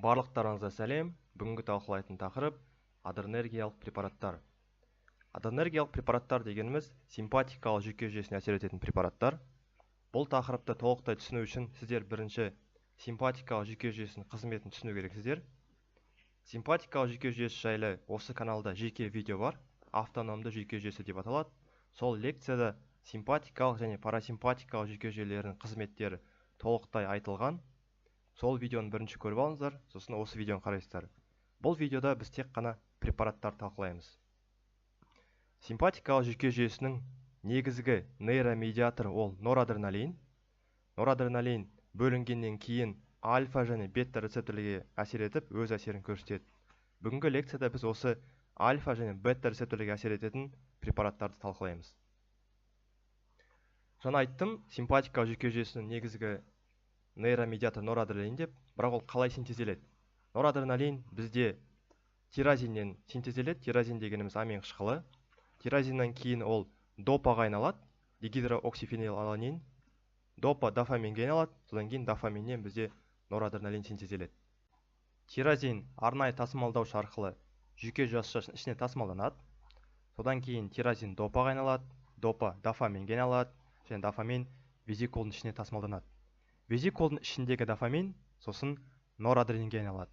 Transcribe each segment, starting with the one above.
Барлықтарыңызға сәлем. Бүгінгі талқылайтын тақырып адренергиялық препараттар. Адренергиялық препараттар дегеніміз симпатикалық жүйке жүйесіне әсер ететін препараттар. Бұл тақырыпты толықтай түсіну үшін сіздер бірінші симпатикалық жүйке жүйесінің қызметін түсіну керексіздер. Симпатикалық жүйке жүйесі жайлы осы каналда жеке видео бар, автономды жүйке жүйесі деп аталады. Сол лекцияда симпатикалық және парасимпатикалық жүйке жүйелерінің қызметтері толықтай айтылған. Сол видеоны бірінші көріп алыңыздар, сосын осы видеоны қарайсыздар. Бұл видеода біз тек қана препараттар талқылаймыз. Симпатикалық жүйке жүйесінің негізгі нейромедиаторы ол норадреналин. Норадреналин бөлінгеннен кейін альфа және бета рецепторлерге әсер етіп, өз әсерін көрсетеді. Бүгінгі лекцияда біз осы альфа және бета рецепторлерге әсер ететін препараттарды талқылаймыз. Жаңа айттым, симпатикалық жүйке жүйесінің негізгі нейромедиатор норадреналин деп, бірақ ол қалай синтезделеді? Норадреналин бізде тирозиннен синтезделеді. Тирозин дегеніміз амин қышқылы. Тирозиннен кейін ол допаға айналады, дигидрооксифенилаланин. Допа дофаминге айналады, содан кейін дофаминнен бізде норадреналин синтезделеді. Тирозин арнайы тасымалдаушы арқылы жүйке жасушасының ішіне тасымалданады. Содан кейін тирозин допаға айналады, допа дофаминге айналады және дофамин везикулдың ішіне тасымалданады. Везикулдың ішіндегі дофамин сосын норадреналинге айналады.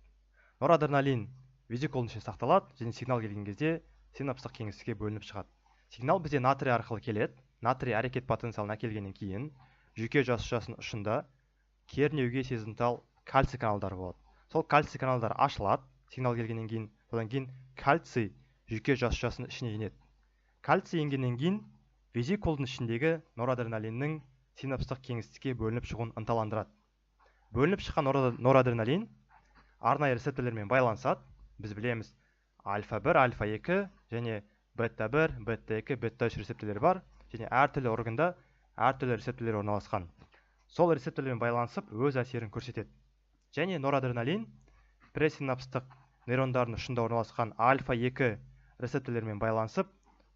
Норадреналин везикулдың ішінде сақталады және сигнал келген кезде синапстық кеңістікке бөлініп шығады. Сигнал бізде натрий арқылы келеді. Натрий әрекет потенциалын әкелгеннен кейін жүйке жасушасының ұшында кернеуге сезімтал кальций каналдары болады. Сол кальций каналдары ашылады сигнал келгеннен кейін, содан кейін кальций жүйке жасушасының ішіне енеді. Кальций енгеннен кейін везикулдың ішіндегі норадреналиннің синапстық кеңістікке бөлініп шығуын ынталандырады. Бөлініп шыққан норадреналин арнайы рецепторлермен байланысады. Біз білеміз, альфа 1, альфа 2 және бета 1, бета 2, бета 3 рецепторлері бар және әртүрлі органда әртүрлі рецепторлер орналасқан. Сол рецепторлермен байланысып өз әсерін көрсетеді. Және норадреналин пресинаптық нейрондардың ұшында орналасқан альфа 2 рецепторлермен байланысып,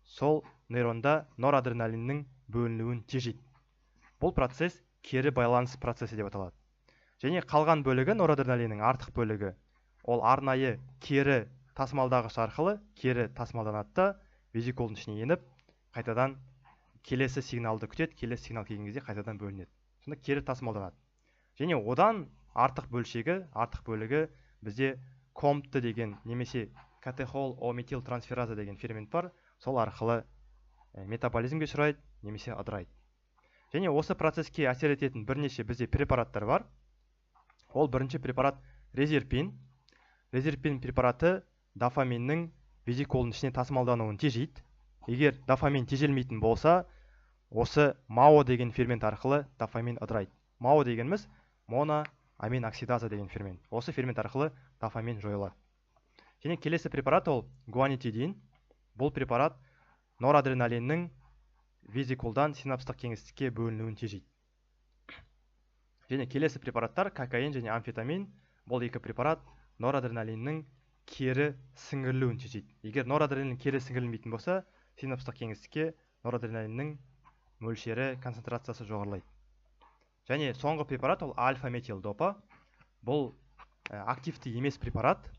сол нейронда норадреналиннің бөлінуін тежейді. Бұл процесс кері байланыс процесі деп аталады. Және қалған бөлігі, норадреналиннің артық бөлігі, ол арнайы кері тасымалдағыш арқылы кері тасымалданады да, везикулдың ішіне еніп, қайтадан келесі сигналды күтеді, келесі сигнал келген кезде қайтадан бөлінеді. Сонда кері тасымалданады. Және одан артық бөлшегі, артық бөлігі бізде КОМТ деген немесе катехол О-метилтрансфераза деген фермент бар, сол арқылы метаболизмге ұшырайды немесе ыдырайды. Және осы процеске әсер ететін бірнеше бізде препараттар бар. Ол бірінші препарат резерпин. Резерпин препараты дофаминнің везикулдың ішіне тасымалдануын тежейді. Егер дофамин тежелмейтін болса, осы МАО деген фермент арқылы дофамин ыдырайды. МАО дегеніміз моноаминоксидаза деген фермент. Осы фермент арқылы дофамин жойылады. Және келесі препарат ол гуанитидин. Бұл препарат норадреналиннің везикулдан синапстық кеңістікке бөлінуін тежейді. Және келесі препараттар кокаин және амфетамин. Бұл екі препарат норадреналиннің кері сіңірілуін тежейді. Егер норадреналин кері сіңірілмейтін болса, синапстық кеңістікке норадреналиннің мөлшері, концентрациясы жоғарылайды. Және соңғы препарат ол альфа-метилдопа. Бұл активті емес препарат.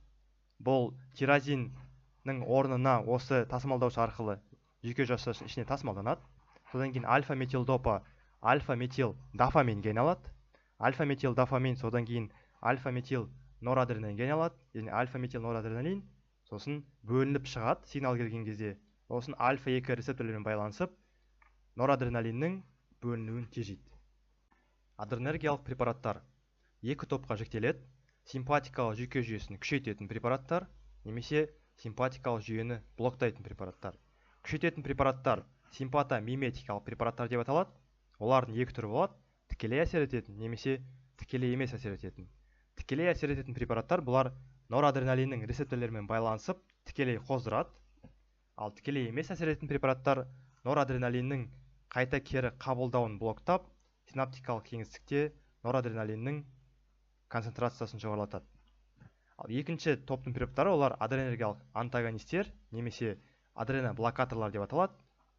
Бұл тирозиннің орнына осы тасымалдаушы арқылы жүйке жасушасының ішіне тасымалданады. Содан кейін альфа-метилдопа альфа-метил-дофаминге айналады. Альфа-метил-дофамин содан кейін альфа-метил норадреналинге айналады. Және альфа-метил норадреналин сосын бөлініп шығады сигнал келген кезде. Сосын альфа 2 рецепторлермен байланысып, норадреналиннің бөлінуін тежейді. Адренергиялық препараттар екі топқа жіктеледі. Симпатикалық жүйке жүйесін күшейтетін препараттар немесе симпатикалық жүйені блоктайтын препараттар. Күшейтетін препараттар симпатомиметикалық препараттар деп аталады. Олардың екі түрі болады: тікелей әсер ететін немесе тікелей емес әсер ететін. Тікелей әсер ететін препараттар бұлар норадреналиннің рецепторлерімен байланысып тікелей қоздырады. Ал тікелей емес әсер ететін препараттар норадреналиннің қайта кері қабылдауын блоктап, синаптикалық кеңістікте норадреналиннің концентрациясын жоғарылатады. Ал екінші топтың препараттары олар адренергиялық антагонистер немесе адреноблокаторлар деп аталады.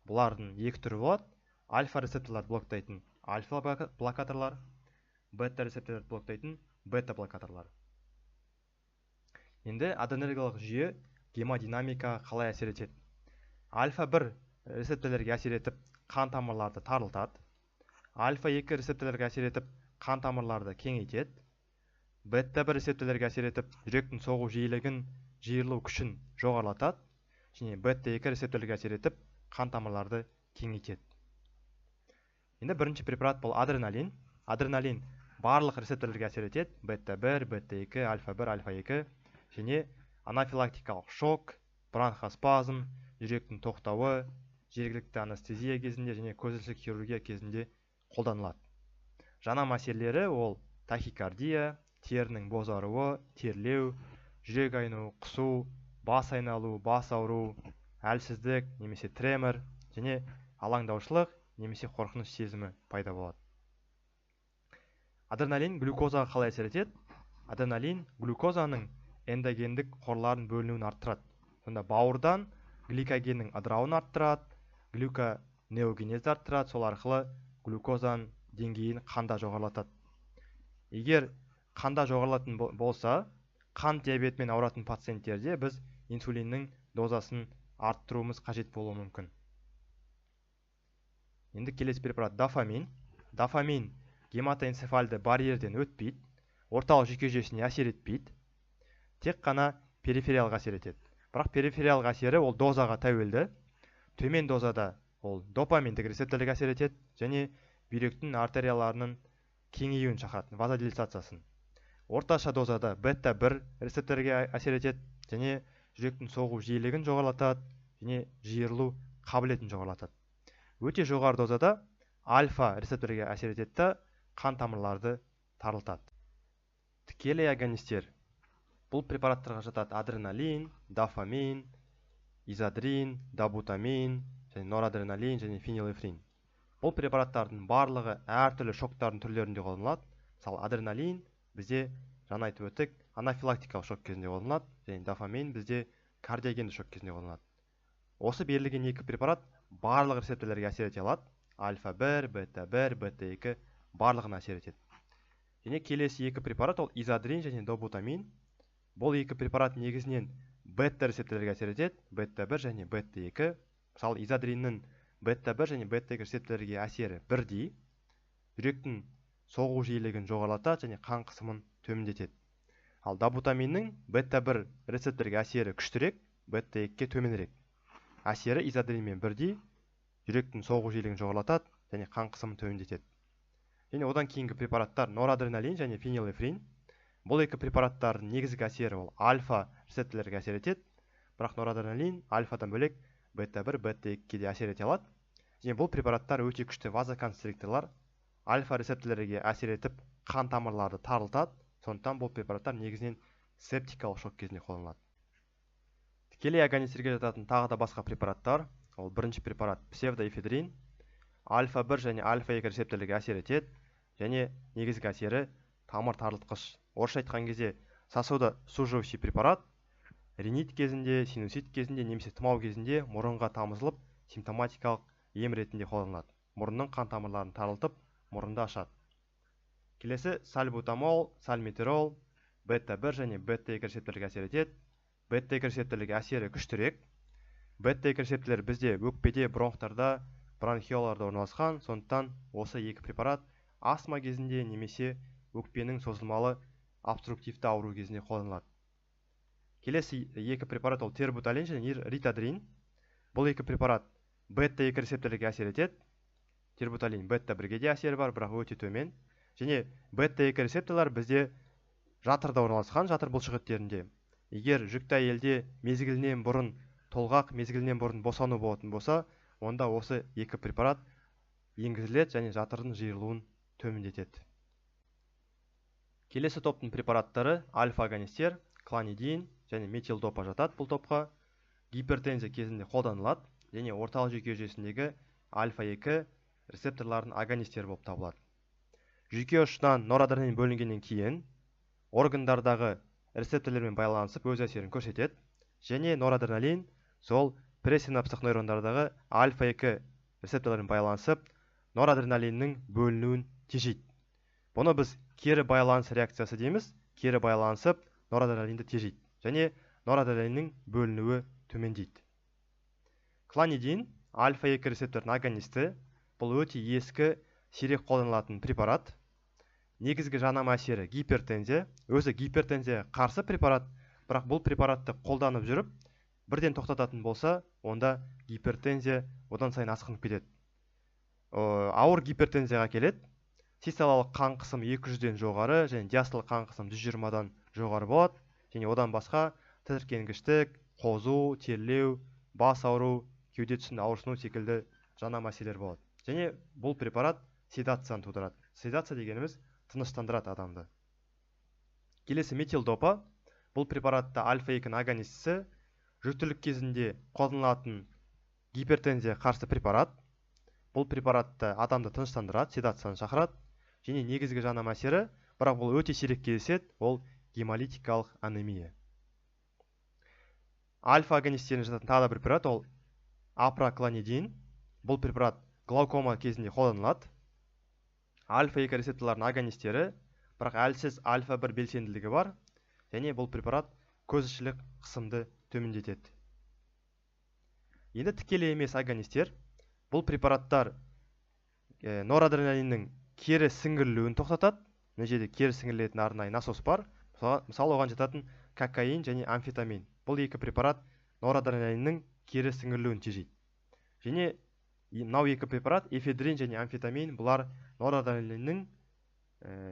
Бұлардың екі түрі болады: альфа рецепторларды блоктайтын альфа блокаторлар, бета рецепторларды блоктайтын бета блокаторлар. Енді адренергиялық жүйе гемодинамикаға қалай әсер етеді? Альфа 1 рецепторлерге әсер етіп, қан тамырларды тарылтады. Альфа 2 рецепторлерге әсер етіп, қан тамырларды кеңейтеді. Бета 1 рецепторлерге әсер етіп, жүректің соғу жиілігін, жиырылу күшін жоғарылатады. Және бета 2 рецепторлерге әсер етіп, қан тамырларды кеңейтеді. Енді бірінші препарат бұл адреналин. Адреналин барлық рецепторлерге әсер етеді. Бета 1, бета 2, альфа 1, альфа 2 және анафилактикалық шок, бронхоспазм, жүректің тоқтауы, жергілікті анестезия кезінде және көзілшік хирургия кезінде қолданылады. Жаңа мәселелері ол тахикардия, терінің бозаруы, терлеу, жүрек айну, құсу, бас айналу, бас ауру, әлсіздік немесе тремор және алаңдаушылық немесе қорқыныш сезімі пайда болады. Адреналин глюкозаға қалай әсер етеді? Адреналин глюкозаның эндогендік қорларын бөлінуін арттырады. Сонда бауырдан гликогеннің ыдырауын арттырады, глюконеогенезді арттырады, сол арқылы глюкозаның деңгейін қанда жоғарылатады. Егер қанда жоғарылатын болса, қант диабетімен ауыратын пациенттерде біз инсулиннің дозасын арттыруымыз қажет болуы мүмкін. Енді келесі препарат дофамин. Дофамин гематоэнцефальды барьерден өтпейді, орталық жүйке жүйесіне әсер етпейді, тек қана перифериялық әсер етеді. Бірақ перифериялық әсері ол дозаға тәуелді. Төмен дозада ол допаминдік рецепторлерге әсер етеді және бүйректің артерияларының кеңеюін шақырады, вазодилатациясын. Орташа дозада бета 1 рецепторге әсер етеді және жүректің соғу жиілігін жоғарылатады және жиырылу қабілетін жоғарылатады. Өте жоғары дозада альфа рецепторге әсер етеді да қан тамырларды тарылтады. Тікелей агонистер. Бұл препараттарға жатады адреналин, дофамин, изодрин, добутамин және норадреналин және фенилэфрин. Бұл препараттардың барлығы әртүрлі шоктардың түрлерінде қолданылады. Мысалы, адреналин бізде, жаңа айтып өттік, анафилактикалық шок кезінде қолданылады, және дофамин бізде кардиогенді шок кезінде қолданылады. Осы берілген екі препарат барлық рецепторлерге әсер ете алады. Альфа 1, бета 1, бета 2 барлығына әсер етеді. Және келесі екі препарат ол изодрин және добутамин. Бұл екі препарат негізінен бета рецепторлерге әсер етеді, бета 1 және бета 2. Мысалы, изодриннің бета 1 және бета 2 рецепторлерге әсері бірдей. Жүректің соғу жиілігін жоғарылатады және қан қысымын төмендетеді. Ал добутаминнің бета 1 рецепторге әсері күштірек, бета 2-ге төменірек. Әсері изодринмен бірдей, жүректің соғу жиілігін жоғарылатады және қан қысымын төмендетеді. Және одан кейінгі препараттар норадреналин және фенилэфрин. Бұл екі препараттардың негізгі әсері ол альфа рецепторлерге әсер етеді, бірақ норадреналин альфадан бөлек бета 1, бета 2-ге де әсер ете алады. Және бұл препараттар өте күшті вазоконстрикторлар, альфа рецепторлерге әсер етіп қан тамырларды тарылтады. Сондықтан бұл препараттар негізінен септикалық шок кезінде қолданылады. Тікелей агонистерге жататын тағы да басқа препараттар. Ол бірінші препарат псевдоэфедрин, альфа 1 және альфа 2 рецепторлерге әсер етеді және негізгі әсері тамыр тарылтқыш. Орысша айтқан кезде сосудосуживающий препарат. Ринит кезінде, синусит кезінде немесе тұмау кезінде мұрынға тамызылып симптоматикалық ем ретінде қолданылады. Мұрынның қан тамырларын тарылтып, мұрынды ашады. Келесі сальбутамол, сальметерол, бета 1 және бета 2 рецепторлерге әсер етеді. Бета 2 рецепторлерге әсері күштірек. Бета 2 рецепторлер бізде өкпеде, бронхтарда, бронхиоларда орналасқан, сондықтан осы екі препарат астма кезінде немесе өкпенің созылмалы обструктивті ауру кезінде қолданылады. Келесі екі препарат ол тербуталин және ритадрин. Бұл екі препарат бета 2 рецепторлерге әсер етеді. Тербуталин бета 1-ге де әсері бар, бірақ өте төмен. Және бета 2 рецепторлар бізде жатырда орналасқан, жатыр бұлшықеттерінде. Егер жүкті әйелде мезгілінен бұрын толғақ, мезгілінен бұрын босану болатын болса, онда осы екі препарат енгізіледі және жатырдың жиырылуын төмендетеді. Келесі топтың препараттары альфа-агонистер, клонидин және метилдопа жатады бұл топқа. Гипертензия кезінде қолданылады және орталық жүйке жүйесіндегі альфа 2 рецепторларының агонистері болып табылады. Жүйке ұшынан норадреналин бөлінгеннен кейін органдардағы рецепторлермен байланысып өз әсерін көрсетеді және норадреналин сол пресинаптық нейрондардағы альфа 2 рецепторлармен байланысып норадреналиннің бөлінуін тежейді. Бұны біз кері байланыс реакциясы дейміз. Кері байланысып норадреналинді тежейді Және норадреналиннің бөлінуі төмендейді. Клонидин альфа 2 рецепторының агонисті. Бұл өте ескі, сирек қолданылатын препарат. Негізгі жанама әсері гипертензия. Өзі гипертензия қарсы препарат, бірақ бұл препаратты қолданып жүріп, бірден тоқтататын болса, онда гипертензия одан сайын асқынып кетеді. Ауыр гипертензияға келеді. Систолалық қан қысымы 200-ден жоғары және диастолалық қан қысымы 120-дан жоғары болады. Және одан басқа тітіркенгіштік, қозу, терлеу, бас ауру, кеуде тұсында ауырсыну секілді жанама әсерлер болады. Және бұл препарат седацияны тудырады. Седация дегеніміз тыныштандырады адамды. Келесі метилдопа. Бұл препаратта альфа 2 агонистісі, жүктілік кезінде қолданылатын гипертензия қарсы препарат. Бұл препаратты адамды тыныштандырады, седацияны шақырады. Және негізгі жанама әсері, бірақ бұл өте сирек кездеседі, ол гемолитикалық анемия. Альфа агонистеріне жататын тағы да бір препарат, ол апроклонидин. Бұл препарат глаукома кезінде қолданылады. Альфа 2 рецепторларының агонистері, бірақ әлсіз альфа 1 белсенділігі бар. Және бұл препарат көзішілік қысымды төмендетеді. Енді тікелей емес агонистер. Бұл препараттар норадреналиннің кері сіңірілуін тоқтатады. Мына жерде кері сіңірілетін арнайы насос бар. Мысалы, оған жататын кокаин және амфетамин. Бұл екі препарат норадреналиннің кері сіңірілуін тежейді. Және мынау екі препарат, эфедрин және амфетамин, бұлар норадреналиннің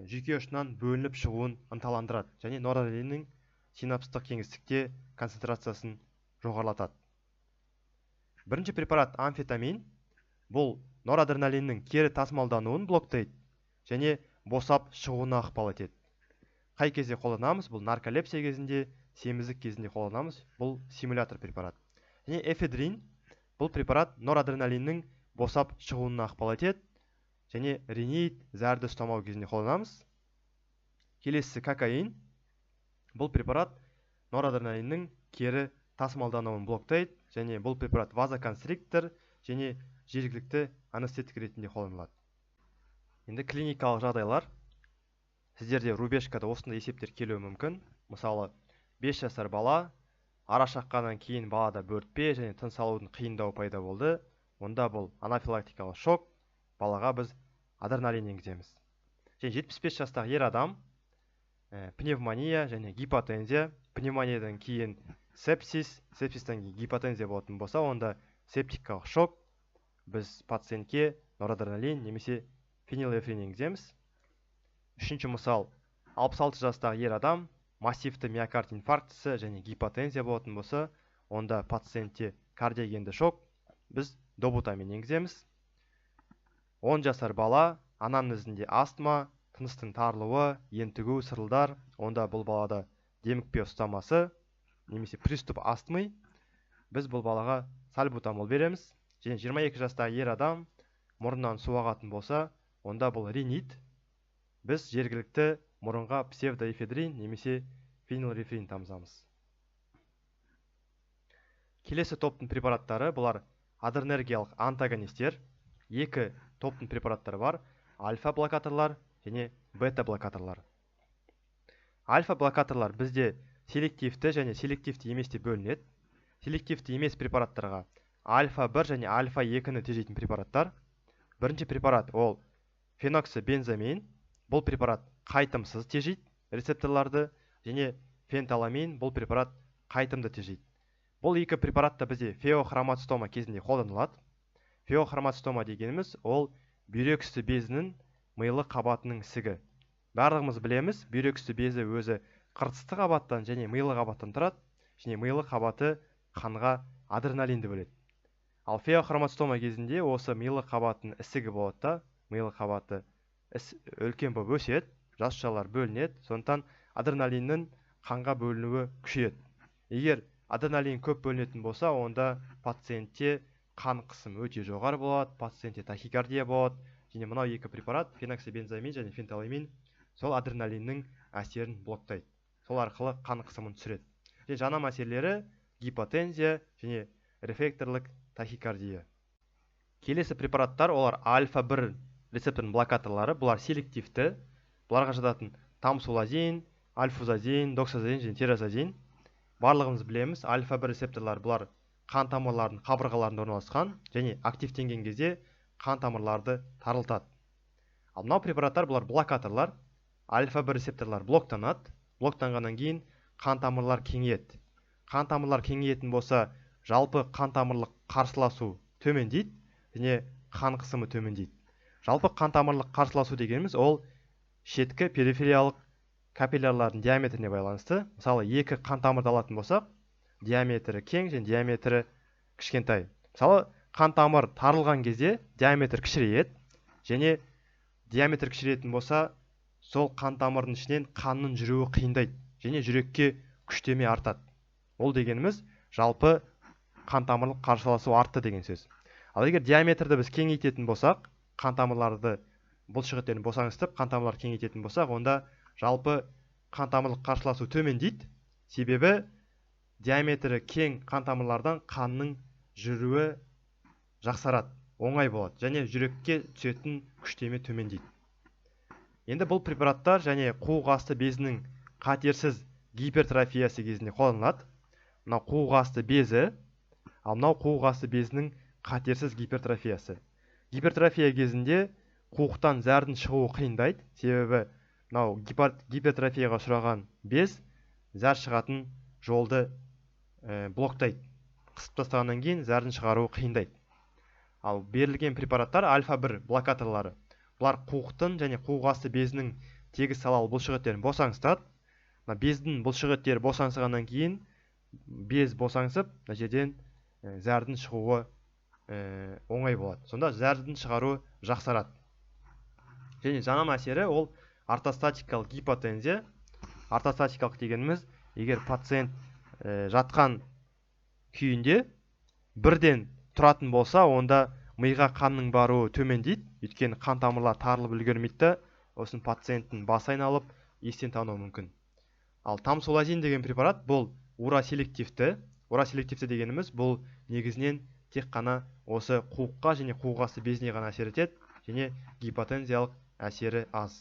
жүйке ұшынан бөлініп шығуын ынталандырады және норадреналиннің синапстық кеңістікте концентрациясын жоғарылатады. Бірінші препарат амфетамин. Бұл норадреналиннің кері тасымалдануын блоктайды және босап шығуына ықпал етеді. Қай кезде қолданамыз? Бұл нарколепсия кезінде, семіздік кезінде қолданамыз. Бұл симулятор препарат. Және эфедрин. Бұл препарат норадреналиннің босап шығуына ықпал етеді және ринит, зәрді ұстамау кезінде қолданамыз. Келесісі кокаин. Бұл препарат норадреналиннің кері тасымалдануын блоктайды және бұл препарат вазоконстриктор және жергілікті анестетик ретінде қолданылады. Енді клиникалық жағдайлар. Сіздерде рубежкада осындай есептер келуі мүмкін. Мысалы, 5 жасар бала ара шаққаннан кейін балада бөртпе және тыныс алудың қиындауы пайда болды. Онда бұл анафилактикалық шок, балаға біз адреналин енгіземіз. Және 75 жастағы ер адам, пневмония және гипотензия, пневмониядан кейін сепсис, сепсистен кейін гипотензия болатын болса, онда септикалық шок, біз пациентке норадреналин немесе фенилэфрин енгіземіз. Үшінші мысал, 66 жастағы ер адам, массивті миокард инфарктісі және гипотензия болатын болса, онда пациентте кардиогенді шок, біз добутамин енгіземіз. 10 жасар бала, анамнезінде астма, тыныстың тарылуы, ентігу, сырылдар, онда бұл балада демікпе ұстамасы немесе приступ астмы, біз бұл балаға сальбутамол береміз. Және 22 жастағы ер адам мұрнынан су ағатын болса, онда бұл ринит, біз жергілікті мұрынға псевдоэфедрин немесе фенилэфрин тамызамыз. Келесі топтың препараттары бұлар адренергиялық антагонистер. Екі топтың препараттары бар: альфа блокаторлар және бета блокаторлар. Альфа блокаторлар бізде селективті және селективті емес деп бөлінеді. Селективті емес препараттарға альфа 1 және альфа 2-ні тежейтін препараттар. Бірінші препарат ол феноксибензамин. Бұл препарат қайтымсыз тежейді рецепторларды, және фентоламин, бұл препарат қайтымды тежейді. Бұл екі препарат та бізде феохромоцитома кезінде қолданылады. Феохромоцитома дегеніміз ол бүйрек үсті безінің милы қабатының ісігі. Барлығымыз білеміз, бүйрек үсті безі өзі қыртысты қабаттан және милы қабаттан тұрады, және милы қабаты қанға адреналинді бөледі. Ал феохромоцитома кезінде осы милы қабатының ісігі болады да, милы қабаты үлкен болып өседі, жасушалар бөлінеді, сондықтан адреналиннің қанға бөлінуі күшейеді. Егер адреналин көп бөлінетін болса, онда пациентте қан қысымы өте жоғары болады, пациентте тахикардия болады. Және мынау екі препарат, феноксибензамин және фентоламин, сол адреналиннің әсерін блоктайды. Сол арқылы қан қысымын түсіреді. Және жаңа мәселелері гипотензия және рефлекторлық тахикардия. Келесі препараттар олар альфа 1 рецепторының блокаторлары, бұлар селективті. Бұларға жататын тамсулазин, альфузазин, доксазин және теразазин. Барлығымыз білеміз, альфа 1 рецепторлар бұлар қан тамырларының қабырғаларында орналасқан және активтенген кезде қан тамырларды тарылтады. Ал мынау препараттар бұлар блокаторлар. Альфа 1 рецепторлар блоктанады. Блоктанғаннан кейін қан тамырлар кеңейеді. Қан тамырлар кеңейетін болса, жалпы қан тамырлық қарсыласу төмендейді және қан қысымы төмендейді. Жалпы қан тамырлық қарсыласу дегеніміз ол шеткі перифериялық капиллярлардың диаметріне байланысты. Мысалы, екі қан тамырды алатын болсақ, диаметрі кең және диаметрі кішкентай. Мысалы, қан тамыр тарылған кезде диаметр кішірейеді және диаметр кішірейетін болса, сол қан тамырдың ішінен қанның жүруі қиындайды және жүрекке күштеме артады. Ол дегеніміз жалпы қан тамырлық қарсыласу артты деген сөз. Ал егер диаметрді біз кеңейтетін болсақ, қан тамырларды бұлшықеттерін босаңсытып, қан тамырларды кеңейтетін болсақ, онда жалпы қан тамырлық қарсыласу төмендейді. Себебі диаметрі кең қан тамырлардан қанның жүруі жақсарады, оңай болады және жүрекке түсетін күштеме төмендейді. Енді бұл препараттар және қуық асты безінің қатерсіз гипертрофиясы кезінде қолданылады. Мынау қуық асты безі, ал мынау қуық асты безінің қатерсіз гипертрофиясы. Гипертрофия кезінде қуықтан зәрдің шығуы қиындайды, себебі мынау гипертрофияға ұшыраған без зәр шығатын жолды блоктайды. Қысып тастағаннан кейін зәрдің шығаруы қиындайды. Ал берілген препараттар альфа 1 блокаторлары. Бұлар қуықтың және қуық асты безінің тегіс салалы бұлшықеттерін босаңсытады. Мына бездің бұлшықеттері босаңсығаннан кейін без босаңсып, мына жерден зәрдің шығуы оңай болады. Сонда зәрдің шығаруы жақсарады. Және жаман әсері ол ортостатикалық гипотензия. Ортостатикалық дегеніміз, егер пациент жатқан күйінде бірден тұратын болса, онда миға қанның баруы төмендейді, өйткені қан тамырлары тарылып үлгермейді де, сосын пациенттің басы айналып, естен тануы мүмкін. Ал тамсулазин деген препарат бұл ураселективті. Ураселективті дегеніміз бұл негізінен тек қана осы қуыққа және қуық асты безіне ғана әсер етеді және гипотензиялық әсері аз.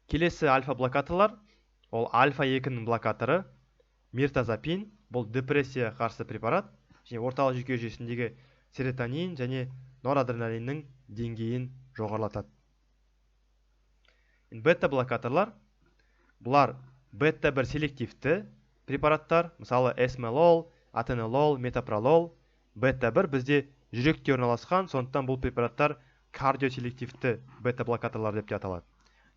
Келесі альфа блокаторлар ол альфа 2-нің блокаторы миртазапин, бұл депрессияға қарсы препарат және орталық жүйке жүйесіндегі серотонин және норадреналиннің деңгейін жоғарылатады. Бета блокаторлар бұлар бета 1 селективті препараттар, мысалы эсмелол, атенолол, метапролол. Бета 1 бізде жүректе орналасқан, сондықтан бұл препараттар кардиоселективті бета блокаторлар деп те аталады.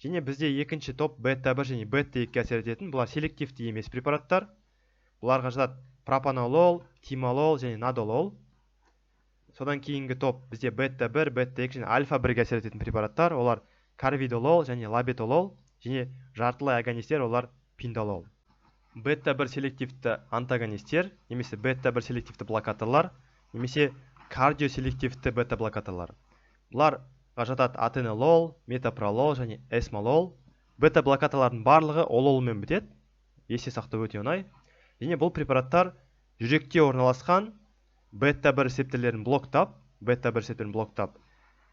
Және бізде екінші топ бета 1 және бета 2-ге әсер ететін, бұлар селективті емес препараттар. Бұларға жатады пропанолол, тимолол және надолол. Содан кейінгі топ бізде бета 1, бета 2 және альфа 1-ге әсер ететін препараттар, олар карвидолол және лабетолол, және жартылай агонистер, олар пиндолол. Бета 1 селективті антагонистер немесе бета 1 селективті блокаторлар немесе кардиоселективті бета блокаторлар. Бұларға жатады атенолол, метапролол және эсмолол. Бета блокаторлардың барлығы ололмен бітеді. Есте сақтау өте оңай. Және бұл препараттар жүректе орналасқан бета 1 рецепторлерін блоктап, бета 1 рецепторын блоктап,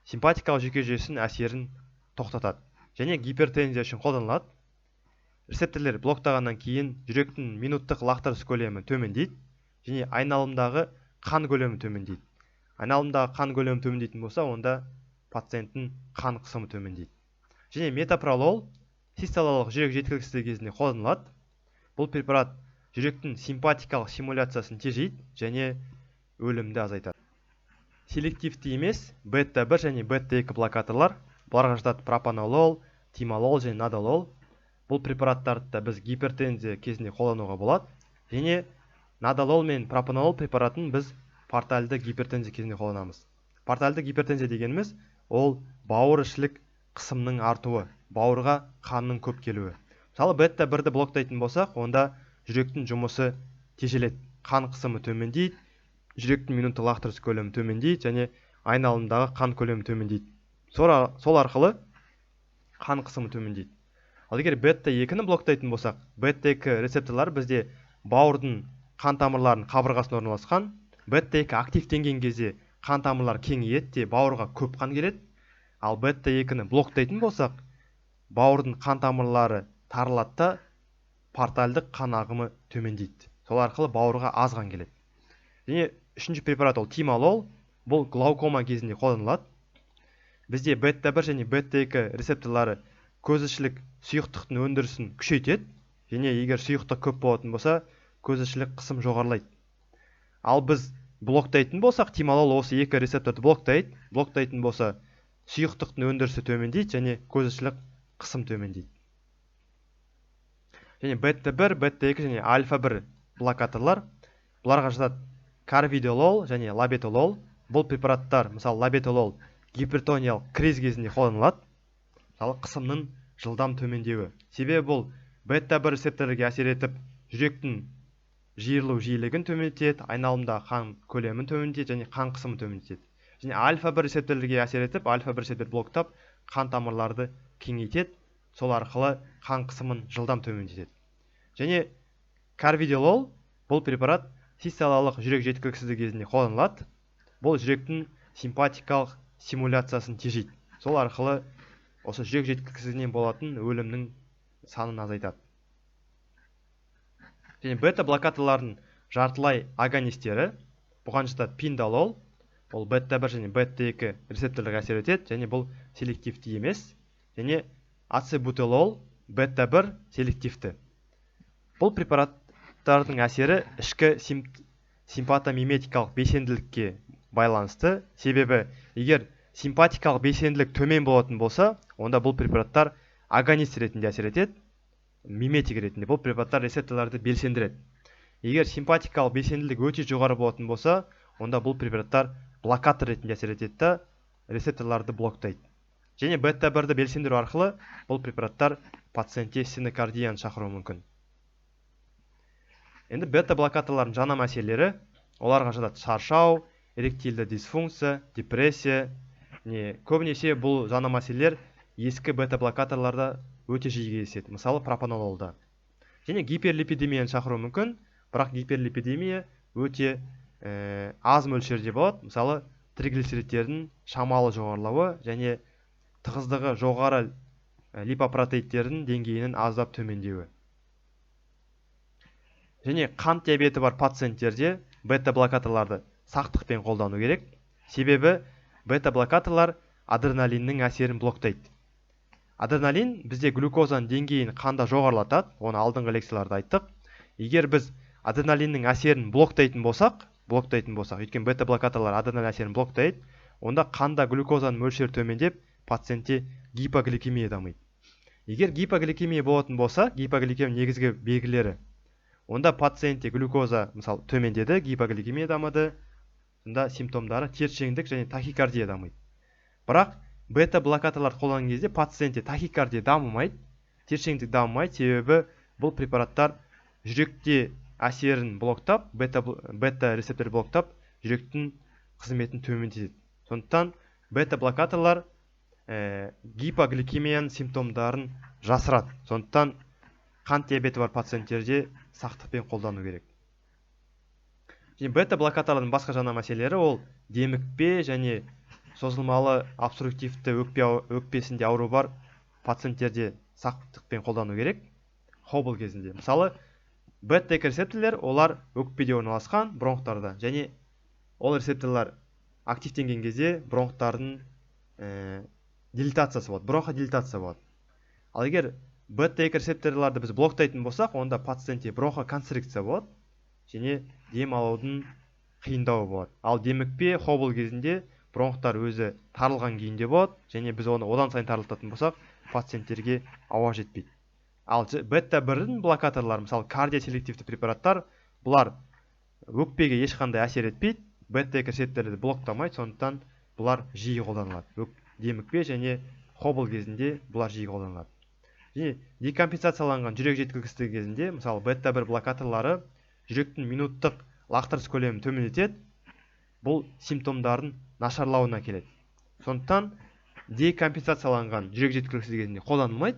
симпатикалық жүйке жүйесінің әсерін тоқтатады. Және гипертензия үшін қолданылады. Рецепторлер блоктағаннан кейін жүректің минуттық лақтырыс көлемі төмендейді және айналымдағы қан көлемі төмендейді. Айналымдағы қан көлемі төмендейтін болса, онда пациенттің қан қысымы төмендейді. Және метапролол систолалық жүрек жеткіліксіздігі кезінде қолданылады. Бұл препарат жүректің симпатикалық стимуляциясын тежейді және өлімді азайтады. Селективті емес бета 1 және бета 2 блокаторлар, бұларға жатады пропанолол, тимолол және надолол. Бұл препараттарды да біз гипертензия кезінде қолдануға болады. Және надолол мен пропанолол препаратын біз портальды гипертензия кезінде қолданамыз. Портальды гипертензия дегеніміз ол бауыр ішілік қысымның артуы, бауырға қанның көп келуі. Мысалы, бета 1-ді блоктайтын болсақ, онда жүректің жұмысы тежеледі, қан қысымы төмендейді, жүректің минуттық лақтырыс көлемі төмендейді және айналымдағы қан көлемі төмендейді. Сол арқылы қан қысымы төмендейді. Ал егер бета 2-ні блоктайтын болсақ, бета 2 рецепторлары бізде бауырдың қан тамырларының қабырғасында орналасқан. Бета 2 активтенген кезде қан тамырлар кеңейеді де бауырға көп қан келеді. Ал бета 2-ні блоктайтын болсақ, бауырдың қан тамырлары тарылады да портальдық қан ағымы төмендейді. Сол арқылы бауырға аз қан келеді. Және үшінші препарат ол тимолол. Бұл глаукома кезінде қолданылады. Бізде бета-1 және бета-2 рецепторлары көзішілік сұйықтықтың өндірісін күшейтеді. Және егер сұйықтық көп болатын болса, көзішілік қысым жоғарылайды. Ал біз блоктайтын болсақ, тимолол осы екі рецепторды блоктайды. Блоктайтын болса, сұйықтықтың өндірісі төмендейді және көзішілік қысым төмендейді. Және бета-1, бета-2 және альфа-1 блокаторлар, бұларға жатады карвидолол және лабетолол. Бұл препараттар, мысалы лабетолол гипертониялық криз кезінде қолданылады. Мысалы қысымның жылдам төмендеуі. Себебі бұл бета-1 рецепторлерге әсер етіп, жүректің жиырылу жиілігін төмендетеді, айналымда қан көлемін төмендетеді және қан қысымын төмендетеді. Және альфа-1 рецепторлерге әсер етіп, альфа-1 рецептор блоктап, қан тамырларды кеңейтеді, сол арқылы қан қысымын жылдам төмендетеді. Және карвидолол, бұл препарат систолалық жүрек жеткіліксіздігі кезінде қолданылады. Бұл жүректің симпатикалық стимуляциясын тежейді. Сол арқылы осы жүрек жеткіліксіздігінен болатын өлімнің санын азайтады. Және бета-блокаторлардың жартылай агонистері, бұған жатады пиндалол, ол бета-1 және бета-2 рецепторларға әсер етеді, және бұл селективті емес. Және ацебутелол бета-1 селективті. Бұл препараттардың әсері ішкі симпатомиметикалық белсенділікке байланысты. Себебі егер симпатикалық белсенділік төмен болатын болса, онда бұл препараттар агонист ретінде әсер етеді, миметик ретінде. Бұл препараттар рецепторларды белсендіреді. Егер симпатикалық белсенділік өте жоғары болатын болса, онда бұл препараттар блокатор ретінде әсер етеді да, рецепторларды блоктайды. Және бета-1-ді белсендіру арқылы бұл препараттар пациентте стенокардияны шақыруы мүмкін. Енді бета-блокаторлардың жаңа мәселелері, оларға жатады шаршау, эректильді дисфункция, депрессия. Не, көбінесе бұл жаңа мәселелер ескі бета-блокаторларда өте жиі кездеседі, мысалы пропанололда. Және гиперлипидемияны шақыруы мүмкін, бірақ гиперлипидемия өте аз мөлшерде болады, мысалы триглицеридтердің шамалы жоғарылауы және тығыздығы жоғары липопротеидтердің деңгейінің аздап төмендеуі. Және қант диабеті бар пациенттерде бета-блокаторларды сақтықпен қолдану керек. Себебі бета-блокаторлар адреналиннің әсерін блоктайды. Адреналин бізде глюкозаның деңгейін қанда жоғарылатады, оны алдыңғы лекцияларда айттық. Егер біз адреналиннің әсерін блоктайтын болсақ, өйткені бета-блокаторлар адреналин әсерін блоктайды, онда қанда глюкозаның мөлшері төмендеп, пациентте гипогликемия дамиды. Егер гипогликемия болатын болса, гипогликемия негізгі белгілері, онда пациентте глюкоза мысалы төмендеді, гипогликемия дамыды, сонда симптомдары тершеңдік және тахикардия дамиды. Бірақ бета-блокаторларды қолданған кезде пациентте тахикардия дамымайды, тершеңдік дамымайды, себебі бұл препараттар жүректе әсерін блоктап, бета-рецептор блоктап, жүректің қызметін төмендетеді. Сондықтан бета-блокаторлар гипогликемияның симптомдарын жасырады. Сондықтан қант диабеті бар пациенттерде сақтықпен қолдану керек. Және бета-блокаторлардың басқа жаңа мәселелері ол демікпе және созылмалы обструктивті өкпесінде ауру бар пациенттерде сақтықпен қолдану керек. Хобл кезінде. Мысалы, бета-2 рецепторлер олар өкпеде орналасқан бронхтарда, және ол рецепторлар активтенген кезде бронхтардың дилатациясы болады, бронходилатация болады. Ал егер бета-2 рецепторларды біз блоктайтын болсақ, онда пациентте бронхоконстрикция болады және дем алудың қиындауы болады. Ал демікпе хобл кезінде бронхтар өзі тарылған күйінде болады, және біз оны одан сайын тарылтатын болсақ, пациенттерге ауа жетпейді. Ал бета-1-дің блокаторлары, мысалы кардиоселективті препараттар, бұлар өкпеге ешқандай әсер етпейді, бета-2 рецепторларды блоктамайды, сондықтан бұлар жиі қолданылады. Демікпе және хобл кезінде бұлар жиі қолданылады. Және декомпенсацияланған жүрек жеткіліксіздігі кезінде, мысалы бета-1 блокаторлары жүректің минуттық лақтырыс көлемін төмендетеді, бұл симптомдардың нашарлауына келеді. Сондықтан декомпенсацияланған жүрек жеткіліксіздігі кезінде қолданылмайды,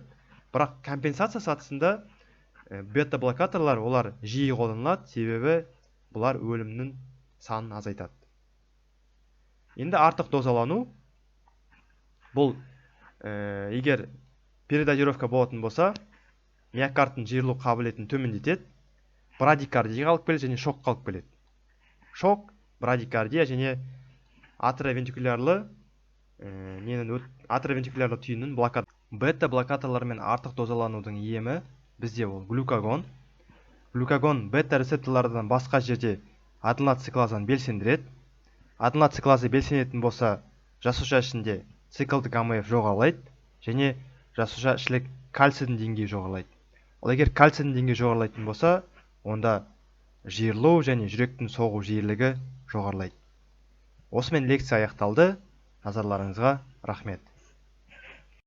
бірақ компенсация сатысында бета-блокаторлар олар жиі қолданылады, себебі бұлар өлімнің санын азайтады. Енді артық дозалану, бұл егер передозировка болатын болса, Миокардтың жиырылу қабілетін төмендетеді, брадикардияға алып келеді және шокқа алып келеді. Шок, брадикардия және атриовентрикулярлы ненің, атриовентрикулярлы түйіннің блокада. Бета блокаторлармен артық дозаланудың емі бізде ол глюкагон. Глюкагон бета рецепторлардан басқа жерде аденилат циклазаны белсендіреді. Аденилат циклаза белсенетін болса, жасуша ішінде циклдік АМФ жоғарылайды және жасуша ішілік кальцийдің деңгейі жоғарылайды. Ал егер кальцийдің деңгейі жоғарылайтын болса, онда жиырылу және жүректің соғу жиілігі жоғарылайды. Осымен лекция аяқталды. Назарларыңызға рахмет.